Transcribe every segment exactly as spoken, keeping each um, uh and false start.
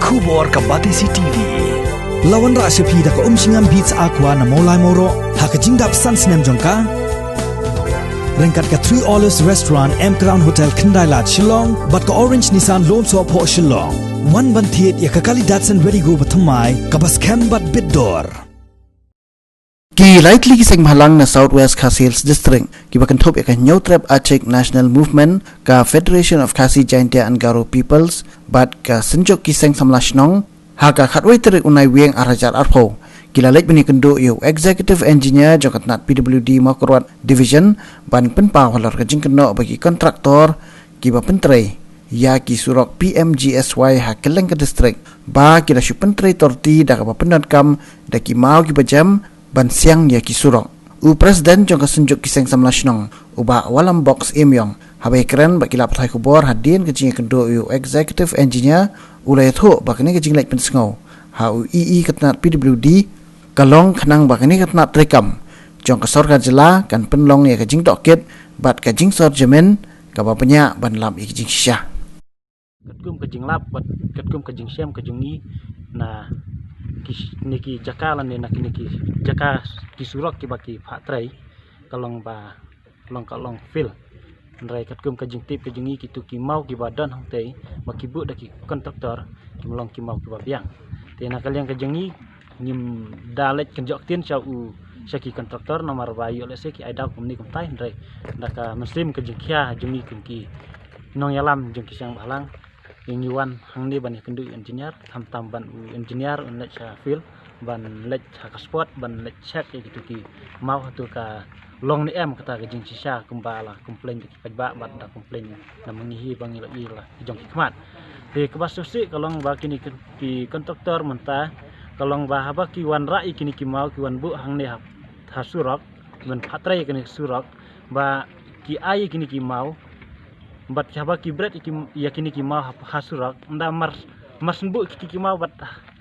Khubor ka Batesi T V. La wanrah sha phi da ka Umshngam Beats Aqua na Mawlai Mawroh ha ka jingdap san snem jong ka. Ryngkat ka Three Olives Restaurant, M Crown Hotel, Khyndai Lad, Shillong, bad ka Orange Nissan Lone Soh Phoh, Shillong. Wan ban thied ïa ka kali Datsun Redi-GO bathymmai kaba skhem bad bit dor. Ki lai tylli ki seng bhalang na South West Khasi Hills District kiba kynthup ïa ka Hynñiewtrep Achik National Movement, ka Federation of Khasi Jaintia and Garo Peoples bad ka Synjuk ki Seng Samla Shnong, ha ka khatwei tarik u Naiwieng ar hajar arphew, ki la leit ban ïakynduh ïa u Executive Engineer jong ka tnat P W D Mawkyrwat Division ban pynpaw halor ka jingkynnoh ba ki kontraktor kiba pyntrei ïa ki surok P M G S Y ha kylleng ka district ba ki la shu pyntrei torti da kaba pyndonkam da ki maw kiba jem ban siang ïa ki surok. U President jong ka Synjuk ki Seng Samla Shnong, u Bah Wallambox Emiong, haba ïakren bad ki lad pathai khubor hadien ka jingïakynduh ïa u Executive Engineer, u la ïathuh ba kane ka jingleit pynsngew ha u E E ka tnat P W D ka long khnang ba kane ka tnat treikam jong ka sorkar jylla kan pynlong ïa ka jingtohkit bad ka jingsor jamin kaba bniah ban lap ïa ka jingshisha. Katkum ka jinglap bad katkum ka jingshem ka jong ngi na ki, kine ki jaka lane na kine ki jaka, ki surok kiba ki phah trei, ka long ba, long, ka long field. Hynrei katkum ka jingtip ka jong ngi, kito ki maw kiba don hangtei ba ki buh da ki kontraktor, ki long ki maw kiba biang. Te na ka liang ka jong ngi, ngim da leit kynjoh ktien sha u, sha ki kontraktor, namar ba ïoh lehse ki ai daw kumne kumtai, hynrei da ka mynsiem ka jingkhia jong ngi kum ki nongïalam jong ki seng bhalang, ngi wan hangne ban ïakynduh u engineer, khamtam ban u engineer un leit sha field, ban leit ha ka spot, ban leit check ïa kito ki maw hato ka long ne em kata ka jingshisha kumba la complain da ki paidbah bad da complain na ma ngi hi ba ngi la ïohi la ki jong ki khmat. Te kaba shisha ka long ba kine ki, ki kontraktor mynta ka long ba haba ki wanrah ïa kine ki maw ki wan buh hangne ha, ha surok, ban phah trei ïa kine ki surok, ba ki ai ïa kine ki maw bad haba ki bret ïa ki, ïa kine ki maw ha, ha surok, ynda mar, mar shu buh kito ki maw bad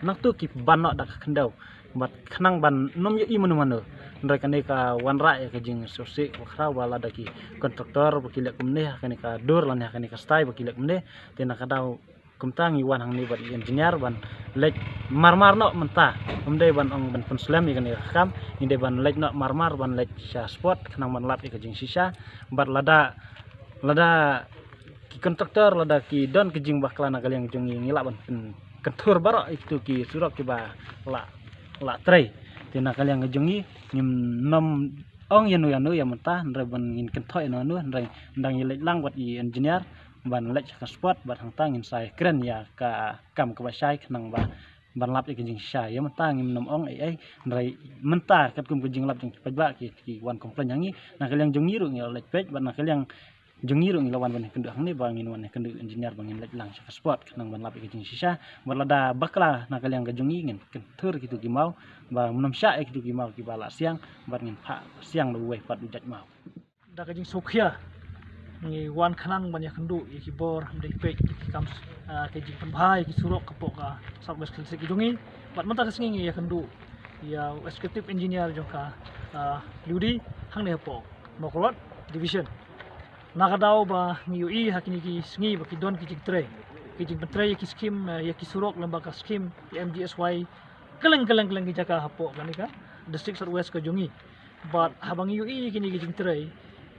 nangta ki ban noh da ka khyndew bad khnang ban ym ïohi mano mano. Hynrei kane ka wanrah ïa ka jingsngewsih kaba khraw ba lada ki kontraktor ba ki leh kumne ha kane ka dur lane ha kane ka style ba ki leh kumne, te na ka daw kumta ngi wan hangne bad i engineer ban leit marmar noh mynta. Ym dei ban ong ban pynslem ïa kane ka kam, ngi dei ban leit noh marmar ban leit sha spot khnang ban lap ïa ka jingshisha. Bad lada, lada ki kontraktor lada ki don ka jingbakla na ka liang jong ngi, ngi lah ban pyn, kynthur baroh ïa kito ki surok kiba la, la trei. Te na ka liang jong ngi ngim nym ong ïano ïano ïa mynta, hynrei ban ngin kynthoh ïano ïano, hynrei dang ïa leit lang bad i engineer ban leit sha ka spot bad hangta ngin sa ïakren ïa ka kam kaba shai khnang ba ban lap ïa ka jingshisha. Ïa mynta ngim nym ong ei ei, hynrei mynta katkum ka jinglap jong ki paidbah ki, ki wan complain ïa ngi, na ka liang jong ngi ruh ngi la leit peit bad na ka liang jong ngi ruh ngi la wan ban ïakynduh hangne ba ngin wan ïakynduh engineer ba ngin leit lang sha ka spot khnang ban lap ïa ka jingshisha. Bad lada bakla na ka liang ka jong ngi ngin kynthur kito ki maw ba ym nym shah ïa kito ki maw kiba la siang bad ngin phah siang da uwei pat u jait maw. Da ka jingsngewkhia ngi wan khnang ban ïakynduh ïa ki bor, ban ïa peit ïa ki kam, ah, ka jingpynbha ïa ki surok hapoh ka South West Khasi Hills ka jong ngi. Bad mynta ka sngi ngi ïakynduh ïa u executive engineer jong ka, ah, P W D hangne hapoh Mawkyrwat Division. Na ka daw ba ngi ïohi ha kine ki sngi ba ki don ki jingtrei, ki jingpyntrei ïa ki skim, eh, ïa ki surok lyngba ka skim P M G S Y kylleng kylleng kylleng ki jaka hapoh kane ka District South West ka jong ngi. Bad haba ngi ïohi ïa kine ki jingtrei,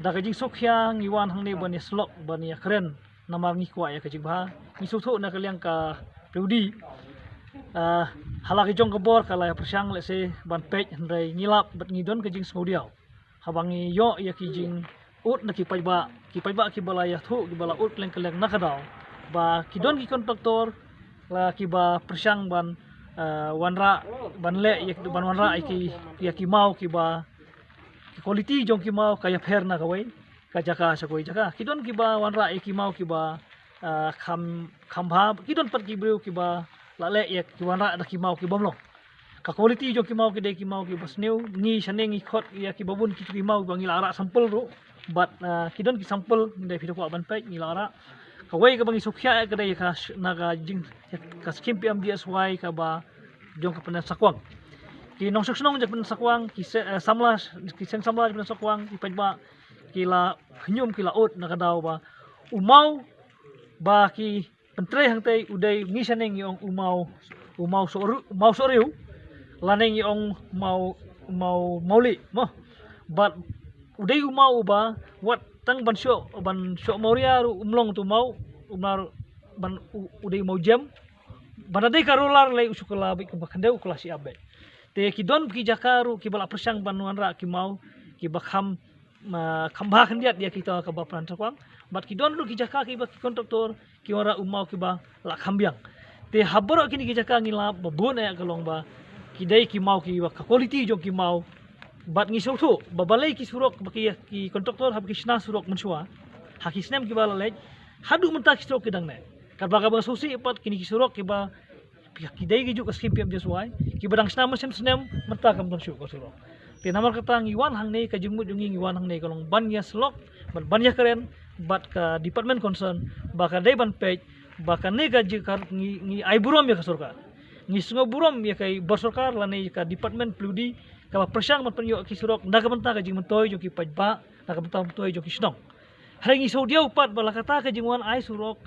da ka jingsngewkhia ngi wan hangne ban ïasyllok ban ïakren namar ngi kwah ïa ka jingbha. Ngi sngewthuh na ka liang ka P W D, ah, ha la ka jong ka bor ka la ïa pyrshang lehse ban peit, hynrei ngi lap bad ngi don ka jingsngewdiaw haba ngi ïoh ïa ki jingud na ki paidbah, ki paidbah kiba la ïathuh, kiba la ud kylleng kylleng na ka daw ba ki don ki kontraktor la kiba pyrshang ban, eh, wanrah, ban leh ïa, ban wanrah ïa ki, ïa ki maw kiba, ki quality jong ki maw ka ïapher na kawei ka jaka sha kawei jaka. Ki don kiba wanrah ïa ki maw kiba, ah, kham, kham bha, ki don pat ki briew kiba la leh ïa ki wanrah da ki maw ki bym long. Ka quality jong ki maw ki dei ki maw kiba sniew, ngi shane ngi khot ïa kiba bun kito ki maw ba ngi la rah sample ruh. Bad, ah, ki don ki sample ngi dei phi da kwah ban peit ngi la rah. Kawei kaba ngi sngewkhia ïa ka dei ka sh-, na ka jing, ka skim P M G S Y kaba jong ka Pyndensakwang. Ki nongshong shnong jong ka Pyndensakwang, ki se-, eh, samla, ki seng samla jong ka Pyndensakwang, ki paidbah, ki la khñium ki la ud na ka daw ba u maw ba ki Pyntrei hangtei u dei ngi shane ngi ong u maw, u maw sohru, maw sohriu, lane ngi ong maw, maw mawli mo. Bad u dei u maw uba wat tang ban shoh, ban shoh mawria ruh um long tu maw, umar ban u, u dei maw jem. Ban dei ka rolar lei u shu kylla bad kumba khyndew u kylla shi ap bad. Te ki don ki jaka ruh kiba la pyrshang ban wanrah ki maw kiba kham, ma, kham bha khyndiat ïa kita kaba pran tyrkwang. Bad ki don ruh ki jaka kiba ki kontraktor ki wanrah u maw kiba la kham biang. Te ha baroh kine ki jaka ngi lap ba bun eh ka long ba ki dei ki maw kiba ka quality jong ki maw. Bad ngi sngewthuh ba balei ki surok ba ki, ki kontraktor haba ki shna surok mynshuwa ha ki snem kiba la leit, haduh mynta ki surok ki dang neh. Katba kaba sngewsih pat kine ki surok kiba ki dei ki juk ka skim P M G S Y kiba dang shna mynshem snem mynta kam don shuh ka surok. Te namar kata ngi wan hangne, ka jingmut jong ngi ngi wan hangne ka long ban ïa slok, ban, ban ïa kren bad ka department concern ba ka dei ban peit ba kane ka jingkar ngi, ngi ai burom ïa ka sorkar. Ngi sngew burom ïa ka bor sorkar lane ka department P W D kaba pyrshang ban pynïoh ki surok na ka bynta ka jingmyntoi jong ki paidbah, na ka bynta myntoi jong ki shnong. Hynrei ngi sngewdiaw pat ba la kata ka jingwan ai surok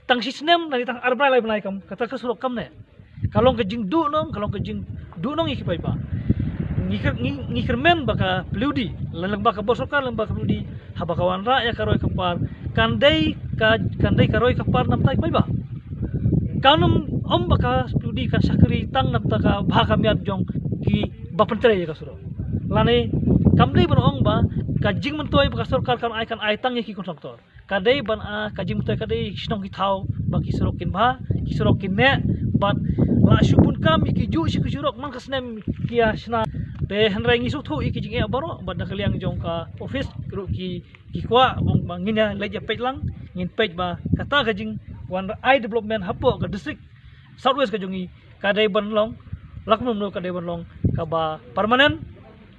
tang shi snem lane tang ar bnai lai bnai kam, kata ka surok kam neh. Ka long ka jingduhnong, ka long ka jingduhnong ïa ki paidbah. Ngi kyrmen ba ka P W D lane lyngba ka bor sorkar, lyngba ka P W D, haba ka wanrah ïa ka roi ka par kan dei ka, kan dei ka roi ka par namta ki paidbah. Kan ym, ym ba ka P W D kan shakri tang namta ka bha ka miat jong kiba pyntrei ïa ka surok. Lane kam dei ban ong ba ka jingmyntoi ba ka sorkar kan ai, kan ai tang ïa ki kontraktor. Ka dei ban, ah, ka jingmyntoi ka dei shnong ki thaw ba ki surok kin bha, ki surok kin neh. Bad la shu bun kam ïa ki juh shi ki surok man ka snem ki ïa shna. Te hynrei ngi sngewthuh ïa ki jingeh baroh bad na ka liang jong ka office ruh ki, ki kwah ba ngin ïa leit ïa peit lang, ngin peit ba kata ka jingwan ai development hapoh ka district South West ka jong ngi ka dei ban long, la kumno kumno ka dei ban long kaba permanent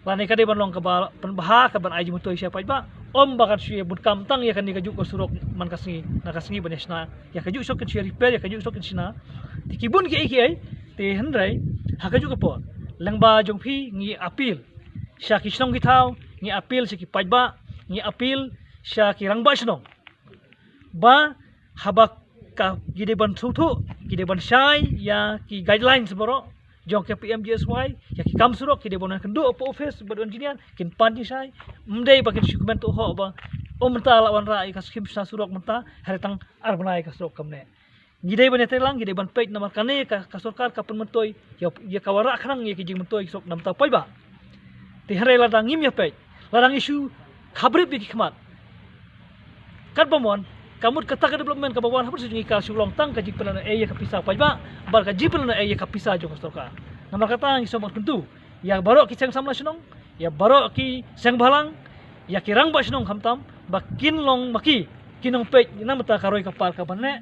lane ka dei ban long kaba pynbha, ka ban ai jingmyntoi sha paidbah. Ym ba kan shu ïa bun kam tang ïa kane ka juh ka surok man ka sngi na ka sngi ban ïa shna ïa ka juh surok, kan shu ïa repair ïa ka juh surok, kan shna. Te ki bun kiei kiei. Te hynrei ha ka juh ka por lyngba jong phi ngi appeal sha ki shnong ki thaw, ngi appeal sha ki paidbah, ngi appeal sha ki rangbah shnong ba haba ka, ki dei ban sngewthuh, ki dei ban shai ïa ki guidelines baroh jong ka P M G S Y, ïa ki kam surok ki dei ban wan kynduh hapoh office bad engineer, kin pan jingshai. Ym dei ba kin shu kmen tuh hok ba, oh, mynta la wanrah ïa ka skim shna surok mynta, hynrei tang ar bnai ka surok kam neh. Ngi dei ban ïatrei lang, ngi dei ban peit namar kane ka, ka sorkar ka pynmyntoi ïa, ïa ka wanrah khnang ïa ki jingmyntoi surok namta paidbah. Te hynrei lada ngim ïa peit, lada ngi shu khabrip ïa ki khmat, katba mon ka mut kata ka development kaba wan hapdeng jong ngi ka shu long tang ka jingpynlong ei ïa ka pisa paidbah bad ka jingpynlong ei ïa ka pisa jong ka sorkar. Namar kata ngi sngewbha kyntu ïa baroh ki seng samla shnong, ïa baroh ki seng bhalang, ïa ki rangbah shnong khamtam ba kin long ma ki, kin ym peit namar ka roi ka par ka ban neh.